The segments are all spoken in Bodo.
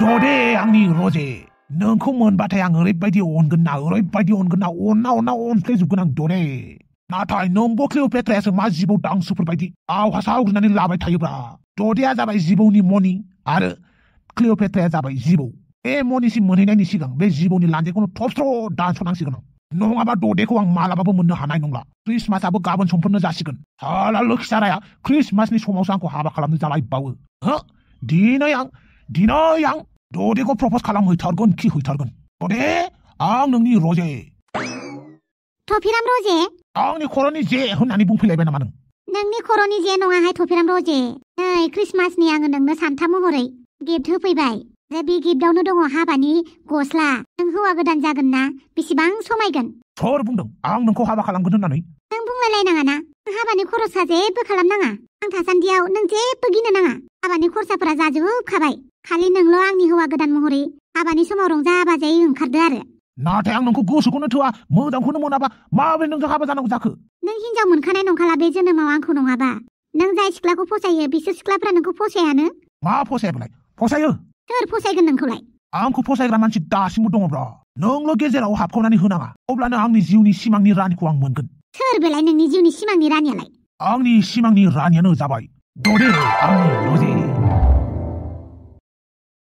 ददे आंनि रजे नोंखौ मोनबाथाय आं ओरैबायदि अनगोन ना अनना अनफ्लेजोबगोन आं ददे नाथाय नोंबो क्लिअपेट्रायासो मा जिबौ दांसुफोरबायदि आवहासा आवग्रिनानै लाबाय थायोब्रा ददेया जाबाय जिबौनि मणि आरो क्लिअपेट्राया जाबाय जिबौ बे मणिसिम मोनहैनायनि सिगां बे जिबौनि लान्जायखौनो थबस्र' दानस'नांसिगोन नङाबा ददेखौ आं मालाबाबो मोननो हानाय नंला क्रिसमासआबो गाबोन समफोरनो जासिगोन साला लोखि साराया क्रिसमासनि समावसो आंखौ हाबा खालामनो जालायबावो दिनै आं ददेखौ प्रप'ज खालामहैथारगोन खि हैथारगोन ददे आं नोंनि रजे थफिराम रजे आंनि खर'नि जे होननानै बुंफैलायबाय नामा नोंनि खर'नि जे नङाहाय थफिराम रजे नै क्रिसमासनि आङो नोंनो सान्था महरै गिफ्ट होफैबाय जे बे गिफ्टआवनो दङ हाबानि गस्ला नों हौवा गोदान जागोन ना बेसेबां समायगोन सोर बुंदों आं नोंखौ हाबा खालामगोन होननानै नों बुंलायलायनाङा ना हाबानि खरसा जेबो खालामनाङा आं थासान्दियाव नों जेबो गिनो नाङा हाबानि खरसाफोरा जाजोबखाबाय खालि नोंल' आंनि हौवा गोदान महरै हाबानि समाव रंजा बाजायै ओंखारदो आरो नाथाय आं नोंखौ गोसोखौनो थोआ मोजांखौनो मोनाबा माबोरै नोंजों हाबा जानांगौ जाखो नों हिनजाव मोनखानाय नंखाला बे जोनोमाव आंखौ नङाबा नों जाय सिख्लाखौ फसायो बिसोर सिख्लाफ्रा नोंखौ फसायानो मा फसायाबालाय फसायो सोर फसायगोन नोंखौलाय आंखौ फसायग्रा मानसि दासिमबो दङब्रा नोंल' गेजेराव हाबखावनानै होनाङा अब्लानो आंनि जिउनि सिमांनि रानिखौ आं मोनगोन सोर बेलाय नोंनि जिउनि सिमांनि रानियालाय आंनि सिमांनि रानियानो जाबाय ददे आंनि रजे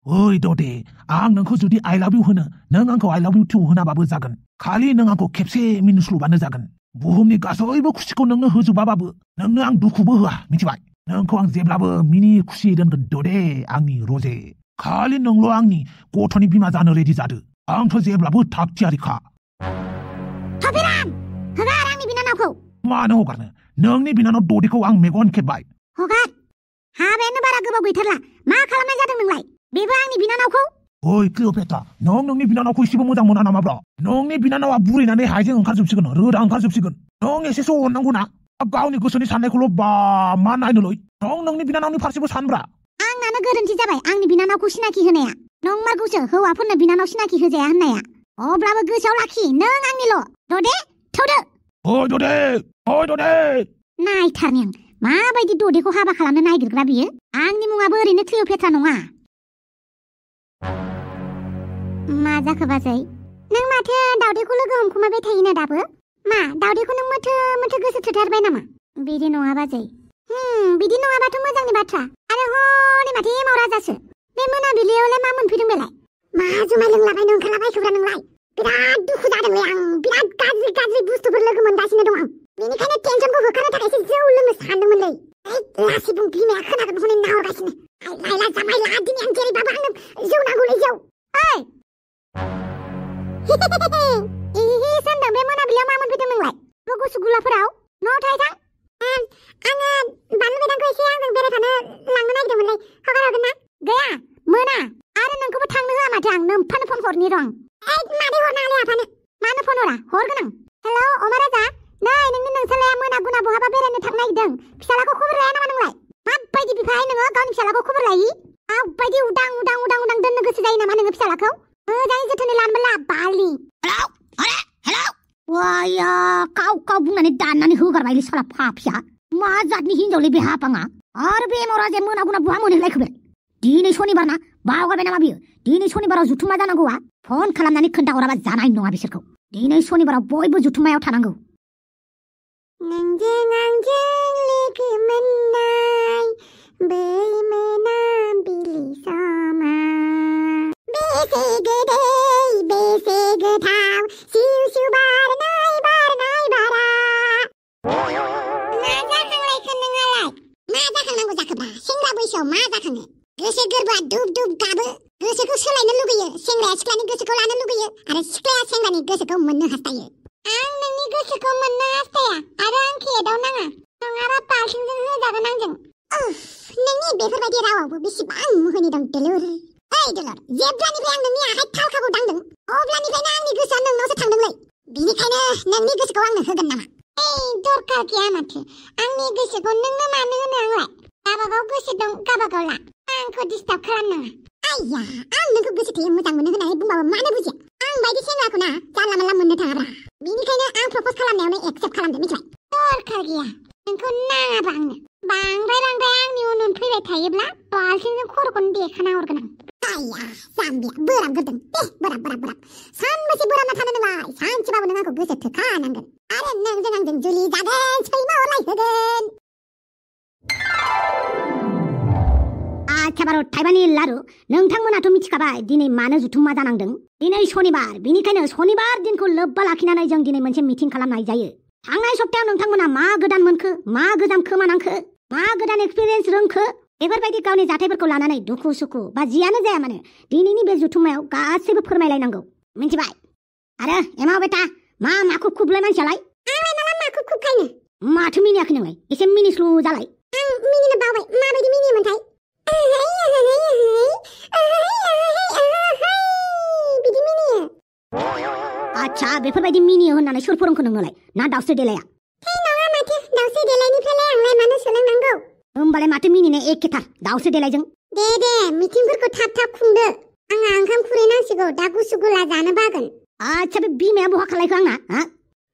ओइ ददे आं नोंखौ जुदि आइ लाभ इउ होनो नों आंखौ आइ लाभ इउ टु होनाबाबो जागोन खालि नों आंखौ खेबसे मिनिस्लुबानो जागोन बुहुमनि गासैबो खुसिखौ नोंनो होजोबाबाबो नोंनो आं दुखुबो होआ मिथिबाय नोंखौ आं जेब्लाबो मिनि खुसियै दोनगोन ददे आंनि रजे खालि नोंल' आंनि गथ'नि बिमा जानो रेडि जादो आंथ' जेब्लाबो थाग थियारिखा थफिराम हगार आंनि बिनानावखौ मानो हगारनो नोंनि बिनानाव ददेखौ आं मेगन खेबबाय हगार हाबायानो बारा गोबाव गैथारला मा खालामनाय जादों नोंलाय बेबो आंनि बिनानावखौ ओइ क्लिअपेट्रा नों नोंनि बिनानावखौ एसेबो मोजां मोना नामाब्रा नोंनि बिनानावा बुरैनानै हायजें ओंखारजोबसिगोन रोदा ओंखारजोबसिगोन नों एसेसो अननांगौ ना गावनि गोसोनि साननायखौल' बा मा नायनोलै नों नोंनि बिनानावनि फारसेबो सानब्रा आंनानो गोरोन्थि जाबाय आंनि बिनानावखौ सिनाखि होनाया नंमारगौसो हौवाफोरनो बिनानाव सिनाखि होजाया होननाया अब्लाबो गोसोआव लाखि नों आंनिल' ददे थौदो ओइ ददे नायथारनि आं माबायदि ददेखौ हाबा खालामनो नागिरग्रा बियो आंनि मुङाबो ओरैनो क्लिअपेट्रा नङा मा जाखो बाजै नों माथो दावदैखौ लोगो हमखुमाबाय थायोना दाबो मा दावदैखौ नों मोथो गोसो थोथारबाय नामा बिदि नङा बाजै बिदि नङाबाथ' मोजांनि बाथ्रा आरो हनै माथो एमाव राजासो बे मोनाबिलियावलाय मा मोनफैदों बेलाय मा जुमाय लोंलाबायनो ओंखारलाबायखोब्रा नोंलाय बिराद दुखु जादोंलै आं बिराद गाज्रि बुस्थुफोर लोगो मोनगासिनो दं आं बेनिखायनो टेनसनखौ होखारनो थाखायसो जौ लोंनो सानदोंमोनलै लासै बुं बिमाया खोनागोन हनै नाहरगासिनो लायला जामाय ला दिनै आं जेरैबाबो आंनो जौ नांगौलै जौ ओइ सानदों बे मोनाबिलियाव मा मोनफैदों नोंलाय गुसु गुलाफोराव न'आव थाहै थां आङो बानलु गोदानखौ एसे आंजों बेरायफानो लांनो नागिरदोंमोनलै हगार हरगोन ना गैया मोना आरो नोंखौबो थांनो होआ माथो आं नोम्फानो फन हरनि रं मादै हरनाङालै आफानो मानो फन हरा हरगोन आं हेलौ अमा राजा नै नोंनि नोंसालाया मोना गुना बहाबा बेरायनो थांनो नागिरदों फिसालाखौ खबर लाया नामा नोंलाय माबायदि बिफाय नोङो गावनि फिसालाखौ खबर लायि माबायदि उदां दोननो गोसो जायो नामा नोङो फिसालाखौ मोजाङै जोथोनै लानोबो ला बालि हेलौ वाया काव बुंनानै दाननानै होगारबायलै साला फाफिया मा जातनि हिनजावलै बे हापाङा आरो बे एमाव राजाया मोना गुना बहा मोनहैलायखो बे दिनै सनिबार ना बावगारबाय नामा बियो दिनै सनिबाराव जुथुमा जानांगौआ फन खालामनानै खोन्थाहराबा जानाय नङा बिसोरखौ दिनै सनिबाराव बयबो जुथुमायाव थानांगौ नोंजों आंजों लोगो मोननाय बै मोनाबिलि समा बेसे गोदै बेसे गोथाव सिउ सिउ बारनाय बारा मा जाखांलायखो नोंहालाय मा जाखांनांगौ जाखोब्रा सेंग्रा बैसोआव मा जाखाङो गोसो गोरबोआ दुब गाबो गोसोखौ सोलायनो लुगैयो सेंग्राया सिख्लानि गोसोखौ लानो लुगैयो आरो सिख्लाया सेंग्रानि गोसोखौ मोननो हास्थायो आं नोंनि गोसोखौ मोननो हास्थाया आरो आं खेदाव नाङा नङाबा बाल्थिंजों होजागोन आंजों नोंनि बेफोरबायदि रावावबो बेसेबां मुहिनि दं दुलुर ओइ दुलुर जेब्लानिफ्राय आं नोंनि आखाइ थावखाखौ दांदों अब्लानिफ्रायनो आंनि गोसोआ नोंनावसो थांदोंलै बेनिखायनो नोंनि गोसोखौ आंनो होगोन नामा दरखार गैया माथो आंनि गोसोखौ नोंनो मानो होनो आंलाय गाबागाव गोसो दं गाबागाव ला आंखौ डिस्टार्ब खालामनाङा आइया आं नोंखौ गोसो थोयो मोजां मोनो होननानै बुंबाबो मानो बुजिया आं बायदि सेंग्राखौ ना जानला मानला मोननो थाङाब्रा बेनिखायनो आं प्रप'ज खालामनायावनो एक्सेप्ट खालामदो मिथिबाय दरखार गैया नोंखौ नाङाबा आंनो बांद्राय आंनि उन फैबाय थायोब्ला बाल्थिंजों खर'खौनो देखाना हरगोन आं 아야, 쌈비야, 뭐람 그든, 뭐람. 산무시 뭐람나 타는 거야. 산치바보 능하고 그새 특하는 건. 아래 능증 줄리자든, 철마 올라이 흑은. 아차바로 타이바니 라루 능탕문아 도미치카바 니네 마너주 둠마다낭등 니네 쇼니발 비니카는 쇼니발 딘코 럽발아키나나이 정 니네 먼저 미팅 칼람나이 자유 장나이 속대어 능탕문아 마그단 먼크 마그담 크만한크 마그단 엑스피리언스 런크 बेफोरबायदि गावनि जाथायफोरखौ लानानै दुखु सुखु बा जियानो जाया मानो दिनैनि बे जुथुमायाव गासैबो फोरमायलायनांगौ मिन्थिबाय आरो एमाव बेटा मा माखौ खुबलाय मानसियालाय आंलाय माला माखौ खुबखायनो माथो मिनियाखै नोंलाय एसे मिनिस्लु जालाय आं मिनिनो बावबाय माबायदि मिनियोमोनथाय बिदि मिनियो आच्छा बेफोरबायदि मिनियो होननानै सोर फोरोंखो नोंनोलाय ना दाउस्रि देलाया हे नङा माथो दाउस्रि देलायनिफ्रायलाय आंलाय मानो सोलोंनांगौ होमबालाय माथो मिनिनो एखेथार दाउस्रि देलायजों दे मिटिंफोरखौ थाब खुंदो आंहा ओंखाम खुरैनांसिगौ दा गुसु गुला जानो बागोन आच्छा बे बिमाया बहा खालायखो आंना हा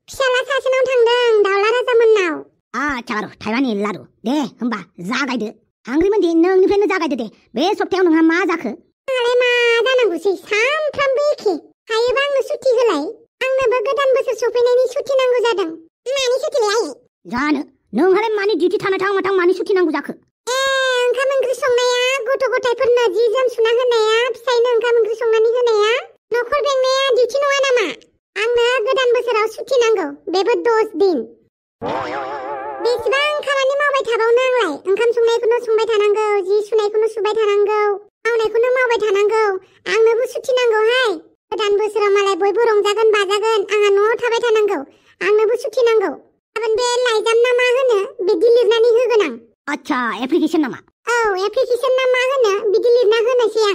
फिसाला सासेनाव थांदों दाउला राजामोननाव आच्छा बारु थाइबानि लारु दे होमबा जागायदो आंग्रिमोन दे नोंनिफ्रायनो जागायदो दे बे सप्तायाव नोंहा मा जाखो आंलाय मा जानांगौसै सानफ्रामबो एखे हायोबा आंनो सुटि होलाय आंनोबो गोदान बोसोर सफैनायनि सुटि नांगौ जादों मानि सुटिलाय आयै जानो नोंहालाय मानि डिउटि थानो थां मानि सुटि नांगौ जाखो ओंखाम ओंख्रि संनाया गथ' गथायफोरनो जि जोम सुना होनाया फिसायनो ओंखाम ओंख्रि संनानै होनाया न'खर बेंनाया डिउटि नङा नामा आंनो गोदान बोसोराव सुटि नांगौ बेबो 10 दिन बेसेबां खामानि मावबाय थाबावनो आंलाय ओंखाम संनायखौनो संबाय थानांगौ जि सुनायखौनो सुबाय थानांगौ मावनायखौनो मावबाय थानांगौ आंनोबो सुटि नांगौहाय गोदान बोसोराव मालाय बयबो रंजागोन बाजागोन आंहा न'आव थाबाय थानांगौ आंनोबो सुटि नांगौ गाबोन बे लाइजाम ना मा होनो बिदि लिरनानै होगोन आं आच्छा एप्लिकेशन नामा औ एप्लिकेशन ना मा होनो बिदि लिरना होनोसै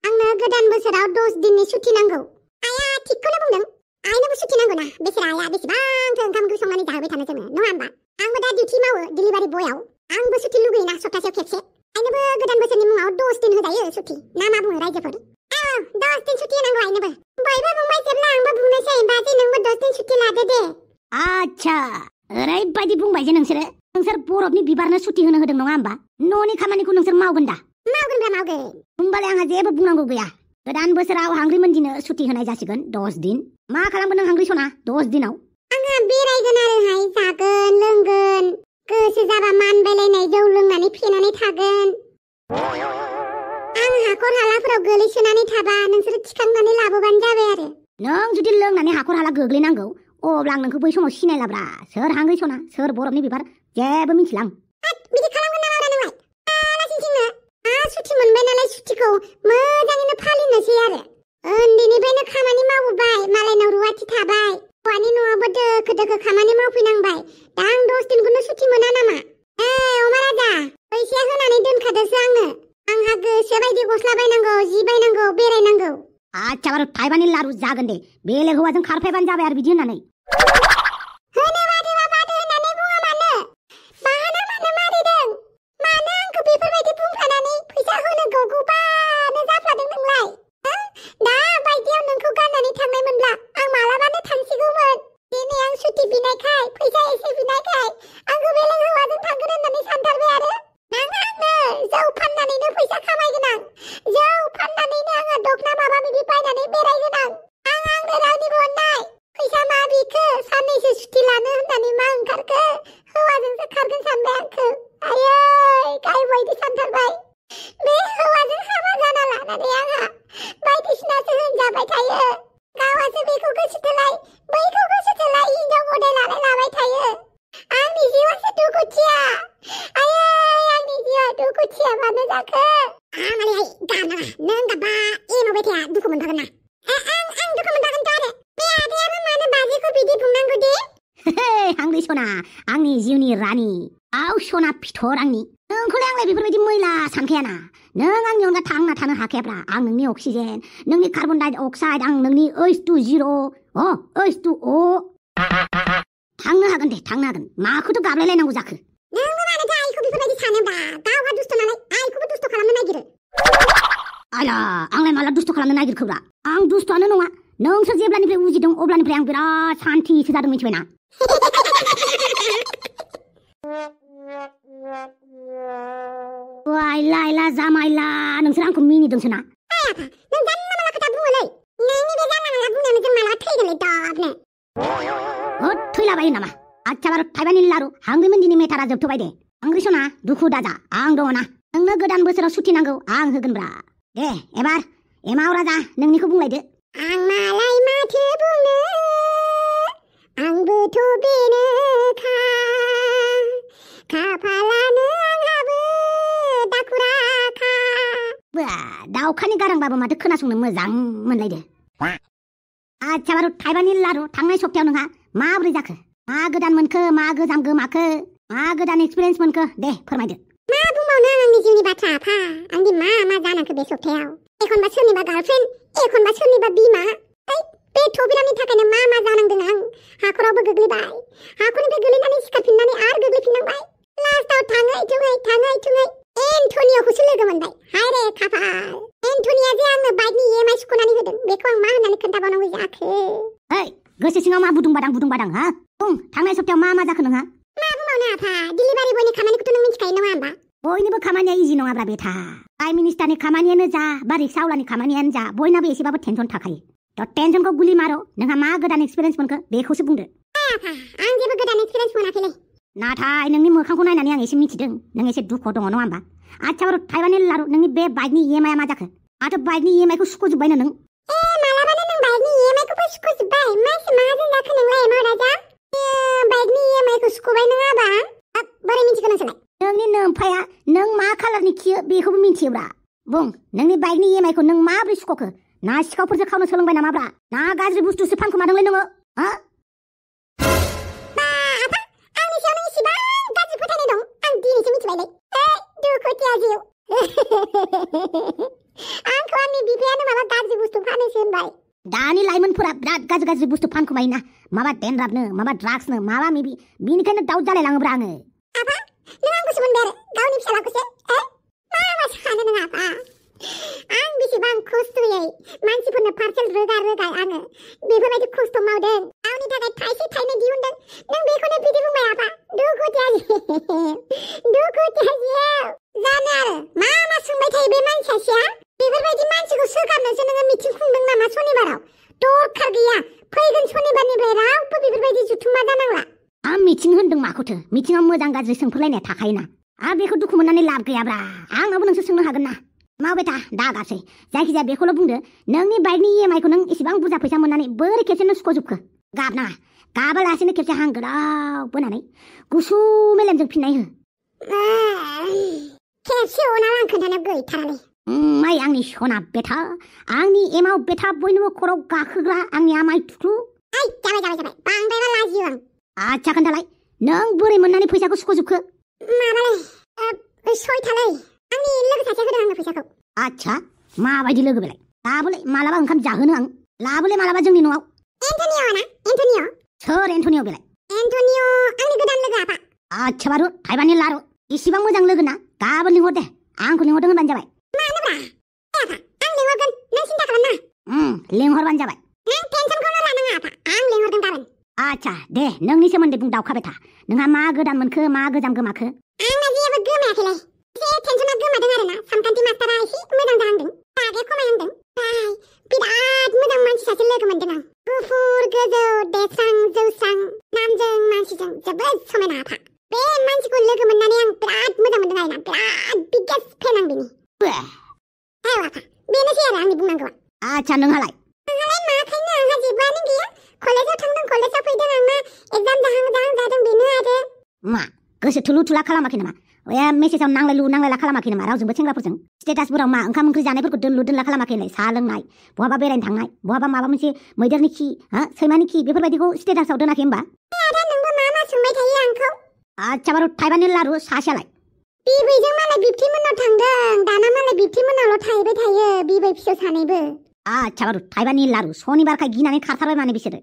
आंनो गोदान बोसोराव 10 दिननि सुटि नांगौ आया थिगखौनो बुंदों आइनोबो सुटि नांगौ ना बेसेरा आइया बेसेबांथो ओंखाम ओंख्रि संनानै जाहोबाय थानो जोंनो नङा होमबा आंबो दा डिउटि मावो डिलिभारि बयआव आंबो सुटि लुगैयोना सप्तासेयाव खेबसे आइनोबो गोदान बोसोरनि मुङाव 10 दिन होजायो सुटि ना मा बुङो रायजोफोर 10 दिन सुटि नांगौ आइनोबो बयबो बुंबाय जेब्ला आंबो बुंनोसै बाजै नोंबो 10 दिन सुटि लादो दे आच्छा ओरैबायदि बुंबाय जे नोंसोर बरफनि बिबारनो सुटि होनो होदों नङा होमबा न'नि खामानिखौ नोंसोर मावगोन दा मावगोन होमबालाय आंहा जेबो बुंनांगौ गैया गोदान बोसोराव हांग्रिमोन दिनो सुटि होनाय जासिगोन 10 दिन मा खालामगोन नों हांग्रि सना 10 दिनाव आंहा बेरायगोन आरोहाय जागोन लोंगोन गोसो जाबा मानबायलायनाय जौ लोंनानै फेनानै थागोन आं हाखर हालाफोराव गोलैसोनानै थाबा नोंसोर थिखांनानै लाबोबानो जाबाय आरो नों जुदि लोंनानै हाखर हाला गोग्लैनांगौ अब्ला आं नोंखौ बै समाव सिनायलाब्रा सोर हांग्रि सना सोर बरफनि बिबार जेबो मिथिला आं बिदि खालामगोन नामा नोंलाय आलासिथिंनो सुटि मोनबाय नालाय सुटिखौ मोजाङैनो फालिनोसै आरो उन्दैनिफ्रायनो खामानि मावबोबाय मालायनाव रुवाथि थाबाय हौवानि न'आवबो दोखो खामानि मावफैनांबाय दा आं 10 दिनखौनो सुटि मोना नामा अमा राजा फैसाया होनानै दोनखादोसो आंहा गोसो बायदि गस्ला बायनांगौ जि बायनांगौ बेरायनांगौ आच्छा बारु थाइबानि लारु जागोन दे बेलेग हौवाजों खारफायबानो जाबाय आरो बिदि होननानै होनो बादो होननानै बुङा मानो बाहाना मानो मारिदों मानो आंखौ बेफोरबायदि बुंफ्लानानै फैसा होनो गौगौबानो जाफ्लादों नोंलाय दा बायदियाव नोंखौ गाननानै थांनाय मोनब्ला आं मालाबानो थांसिगौमोन दिनै आं सुटि बिनायखाय फैसा एसे बिनायखाय आंखौ बेलेग हौवाजों थांगोन होननानै सानथारबाय आरो नाङा आंनो जौ फाननानैनो फैसा खामायगोन आं जौ फाननानैनो आङो दखना माबा माबि बायनानै बेरायगोन आंनो रावनिबो अननाय फैसा मा बिखो साननैसो सुटि लानो होननानै मा ओंखारखो हौवाजोंसो खारगोन सानबाय आंखौ आयै गाय बायदि सानथारबाय बे हौवाजों हाबा जाना लानानै आंहा बायदिसिनासो होनजाबाय थायो गावहासो बेखौ गोसोथोलाय बैखौ गोसोथोलाय हिनजाव मडेल लाबाय थायो आंनि जिउआसो दुखुथिया आयै आंनि जिउआ दुखुथिया मानो जाखो मालाय गाना नों गाबा एमावबाय थाया दुखु मोनखागोन ना आं दुखु मोनखागोनथ' आरो बे आदायाबो मानो बाजैखौ बिदि बुंनांगौ दे हांग्रि सना आंनि जिउनि रानि आव सना फिथर आंनि नोंखौलाय आंलाय बेफोरबायदि मैला सानखायाना नों आंनि अनगा थांना थानो हाखायाब्रा आं नोंनि अक्सिजेन नोंनि कार्बन डाइ अक्साइड आं नोंनि H2O H2O थांनो हागोन दे थांनो हागोन माखौथ' गाबलायलायनांगौ जाखो नोंबो मानोथो आइखौ बेफोरबायदि सानोब्रा गावहा दुस्थ नालाय आइखौबो दुस्थ खालामनो नागिरो आला आंलाय माला दुस्थ खालामनो नागिरखोब्रा आं दुस्थआनो नङा नोंसोर जेब्लानिफ्राय उजिदों अब्लानिफ्राय आं बिराद सान्थिसो जादों मिथिबायना आइला जामाइला नोंसोर आंखौ मिनिदोंसोना आफा नों जानला मानला खोथा बुङोलै नोंनि बे जानला मानला बुंनायावनो जों मालाबा थैगोनलै दबनो हो थैलाबायो नामा आच्छा बारु थाइबानि लारु हांग्रिमोन दिनै मेटारा जोबथ'बाय दे हांग्रिसना दुखु दाजा आं दङना नोंनो गोदान बोसोराव सुथि नांगौ आं होगोनब्रा दे एबार एमाव राजा नोंनिखौ बुंलायदो आं मालाय माथो बुंनो आंबोथ' बेनोखा खाफालानो आंहाबो दाखुराखा बा दाउखानि गारांबाबो माथो खोनासंनो मोजां मोनलायदो आच्छा बारु थाइबानि लारु थांनाय सप्तायाव नोंहा माबोरै जाखो मा गोदान मोनखो मा गोजाम गोमाखो मा गोदान एक्सपिरियेन्स मोनखो दे फोरमायदो मा बुंबावनो आंनि जिउनि बाथ्रा आफा आंनि मा जानांखो बे सप्तायाव एखनबा सोरनिबा गार्लफ्रेन्ड एखनबा सोरनिबा बिमा बे थबिरामनि थाखायनो मा जानांदों आं हाखरावबो गोग्लैबाय हाखरनिफ्राय गोलैनानै सिखारफिननानै आरो गोग्लैफिननांबाय लास्टाव थाङै थुङै एन्टनियखौसो लोगो मोनबाय हाय रे खाफाल एन्टनिया जे आंनो बाइकनि EMI सुख'नानै होदों बेखौ आं मा होननानै खोन्थाबावनांगौ जाखो ओइ गोसो सिङाव मा बुदुं बादां हा बुं थांनाय सप्तायाव मा जाखो नोंहा मा बुंबावनो आफा डिलिभारि बयनि खामानिखौथ' नों मिथिखायो नङा होमबा बयनिबो खामानिया इजि नङाब्रा बेथा प्राइम मिनिस्टारनि खामानियानो जा बा रिक्सा आवलानि खामानियानो जा बयनाबो एसेबाबो टेनसन थाखायो थ' टेनसनखौ गुलि मारो नोंहा मा गोदान एक्सपिरियेन्स मोनखो बेखौसो बुंदो आफा आं जेबो गोदान एक्सपिरियेन्स मोनाखैलै नाथाय नोंनि मोखांखौ नायनानै आं एसे मिथिदों नों एसे दुखुआव दङ नङा होमबा आच्छा बारु थाइबानि लारु नोंनि बे बाइकनि EMI मा जाखो माथो बाइकनि EMI खौ सुख'जोब्बायनो नों मालाबानो नों बाइकनि EMI खौबो सुख'जोब्बाय मासे माहाजोन जाखो नोंलाय एमाव राजा बाइकनि EMI खौ सुख'बाय नङाबा बोरै मिथिगौ नोंसोरलाय नोंनि नोमफाया नों मा कालारनि खियो बेखौबो मिथियोब्रा बुं नोंनि बाइकनि EMI खौ नों माबोरै सुख'खो ना सिखावफोरसो खावनो सोलोंबाय नामाब्रा ना गाज्रि बुस्थुसो फानखोमादोंलै नोङो हा आफा आंनि सायाव नों इसिबां गाज्रि फोथायनाय दं आं दिनैसो मिथिबायलै दुखुथिया जिउ आंखौ आंनि बिफायानो माबा गाज्रि बुस्थु फानोसो होनबाय दानि लाइमोनफोरा बिराद गाज्रि बुस्थु फानखोमायोना माबा डेनड्राफनो माबा ड्राग्सनो माबा मिबि बिनिखायनो दाउट जालायलाङोब्रा आङो आफा नों आंखौसो मोनबाय आरो गावनि फिसालाखौसो मा सानो नों आफा आं बेसेबां खस्थ'यै मानसिफोरनो पार्सेल रोगाय आङो बेफोरबायदि खस्थ' मावदों गावनि थाखाय थाइसे थाइनै दिहुनदों नों बेखौनो बिदि बुंबाय आफा दुखुथिया जिउ जानो आरो मा सोंबाय थायो बे मानसिया बेफोरबायदि मानसिखौ सोगाबनोसो नोङो मिथिं खुंदों नामा सनिबाराव दरखार गैया फैगोन सनिबारनिफ्राय रावबो बेफोरबायदि जुथुमा जानांला आं मिथिं होनदों माखौथो मिथिङाव मोजां गाज्रि सोंफोरलायनाया थाखायोना आरो बेखौ दुखु मोननानै लाब गैयाब्रा आंनावबो नोंसो सोंनो हागोन ना मावबाय था दागासै जायखिजाया बेखौल' बुंदो नोंनि बाइकनि EMI खौ नों इसेबां बुरजा फैसा मोननानै बोरै खेबसेनो सुख'जोबखो गाबनाङा गाबालासेनो खेबसे हां गोलाव बोनानै गुसु मेलेमजों फिननाय हो खेबसे उनाव आं खोन्थानायाव गैथारालै माइ आंनि सना बेथा आंनि एमाव बेथा बयनिबो खर'आव गाखोग्रा आंनि आमाय थुख्रु जाबाय बांद्रायबा लाजियो आं आच्छा खोन्थालाय नों बोरै मोननानै फैसाखौ सुख'जोबखो माबालै सयथालै आंनि लोगो सासेया होदों आंनो फैसाखौ आच्छा माबायदि लोगो बेलाय लाबोलै मालाबा ओंखाम जाहोनो आं लाबोलै मालाबा जोंनि न'आव एन्टनिय सोर एन्टनिय बेलाय एन्टनिय आंनि गोदान लोगो आफा आच्छा बारु थाइबानि लारु इसिबां मोजां लोगो ना गाबोन लिंहर दे आंखौ लिंहरदों होनबानो जाबाय मानोब्रा आफा आं लिंहरगोन नों सिन्था खालामनाङा लिंहरबानो जाबाय नों टेनसनखौनो लानाङा आफा आं लिंहरगोन गाबोन आच्छा दे नोंनि सोमोन्दै बुं दावखाबाय था नोंहा मा गोदान मोनखो मा गोजाम गोमाखो आंना जेबो गोमायाखैलै एसे टेनसना गोमादों आरोना सानखान्थि मास्टारा एसे मोजां जाहांदों बागे खमायहांदों बिराद मोजां मानसि सासे लोगो मोनदों आं गुफुर गोजौ देस्रां जौस्रां नामजों मानसिजों जोबोद समायना आफा बे मानसिखौ लोगो मोननानै आं बिराद मोजां मोनदों आरोना बिराद बिगेस्ट फेन आं बिनि आफा बेनोसै आरो आंनि बुंनांगौआ आच्छा नोंहालाय माखायनो आंहा जेबोआनो गैया कलेजाव थांदों कलेजाव फैदों आंना एग्जाम जाहां जादों बेनो आरो मा गोसो थुलु थुला खालामाखै नामा मेसेजाव नांलायला खालामाखै नामा रावजोंबो सेंग्राफोरजों स्टेटासफोराव मा ओंखाम ओंख्रि जानायफोरखौ दोनला खालामाखै होनलाय साहा लोंनाय बहाबा बेरायनो थांनाय बहाबा माबा मोनसे मैदेरनि खि सैमानि खि बेफोरबायदिखौ स्टेटासआव दोनाखै होमबा आदा नोंबो मा सोंबाय थायो आंखौ आच्छा बारु थाइबानि लारु सासेयालाय बिबैजों मालाय बिबथि मोननाव थांदों दाना मालाय बिबथि मोननावल' थाहैबाय थायो बिबै फिसौ सानैबो आच्छा बारु थाइबानि लारु सनिबारखाय गिनानै खारथारबाय माने बिसोरो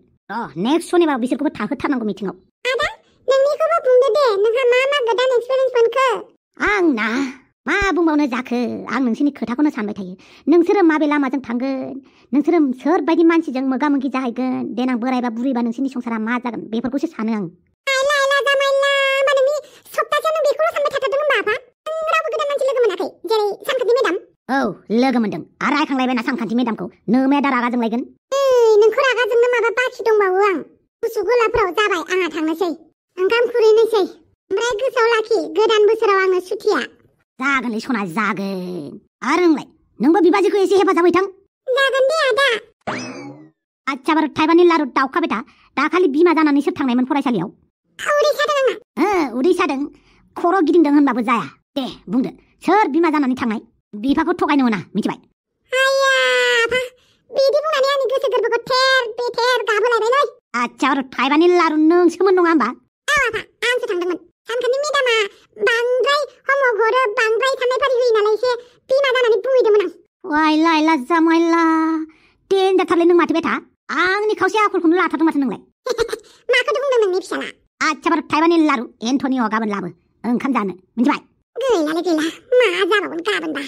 नेक्स्ट सनिबार बिसोरखौबो थाहोथारनांगौ मिथिङाव आदा नोंनिखौबो बुंदो दे नोंहा मा गोदान एक्सपिरियेन्स मोनखो आंना मा बुंबावनो जाखो आं नोंसोरनि खोथाखौनो सानबाय थायो नोंसोरो माबे लामाजों थांगोन नोंसोरो सोरबायदि मानसिजों मोगा मोगि जाहैगोन देनां बोरायबा बुरैबा नोंसोरनि संसारा मा जागोन बेफोरखौसो सानो आं सप्तासेयाव नों बेखौल' सानबाय थाथारदों होनबा आफा नों रावबो गोदान मानसि लोगो मोनाखै जेरै सानखान्थि मेदाम औ लोगो मोनदों आरो रायखांलायबायना सानखान्थि मेदामखौ नोमाया दा रागा जोंलायगोन नोंखौ रागा जोंनो माबा बाखि दंबावो आं गुसु गलाफोराव जाबाय आंहा थांनोसै ओंखाम खुरैनोसै ओमफ्राय गोसोआव लाखि गोदान बोसोराव आंनो सुथिया जागोनलै सना जागोन आरो नोंलाय नोंबो बिबाजैखौ एसे हेफाजाब हैथां जागोन दे आदा आच्छा बार थाइबानि लारु दावखाबाय था दाखालि बिमा जानानै सोर थांनायमोन फरायसालियाव उदै सादों आंना उदै सादों खर' गिदिंदों होनबाबो जाया दे बुंदो सोर बिमा जानानै थांनाय बिफाखौ थगायनो मोना मिथिबाय आया आफा बिदि बुंनानै आंनि गोसो गोरबोखौ थेर बेथेर गाबहोलायबायलै आच्छा बार थाइबानि लारु नोंसोमोन नङा होमबा औ आफा आंसो थांदोंमोन सानखान्थि मेदामा बांद्राय हमवर्क हरो बांद्राय साननाय फारि होयो नालाय एसे बिमा जानानै बुंहैदोंमोन आं वाइला जामाइला देनजारथारलै नों माथो बेथा आंनि खावसे आखलखौनो लाथारदों माथो नोंलाय माखौथो बुंदों नोंनि फिसाला आच्छा बार थाइबानि लारु एन्टनिअ गाबोन लाबो ओंखाम जानो मिथिबाय गैलालै गैला मा जाबावगोन गाबोनबा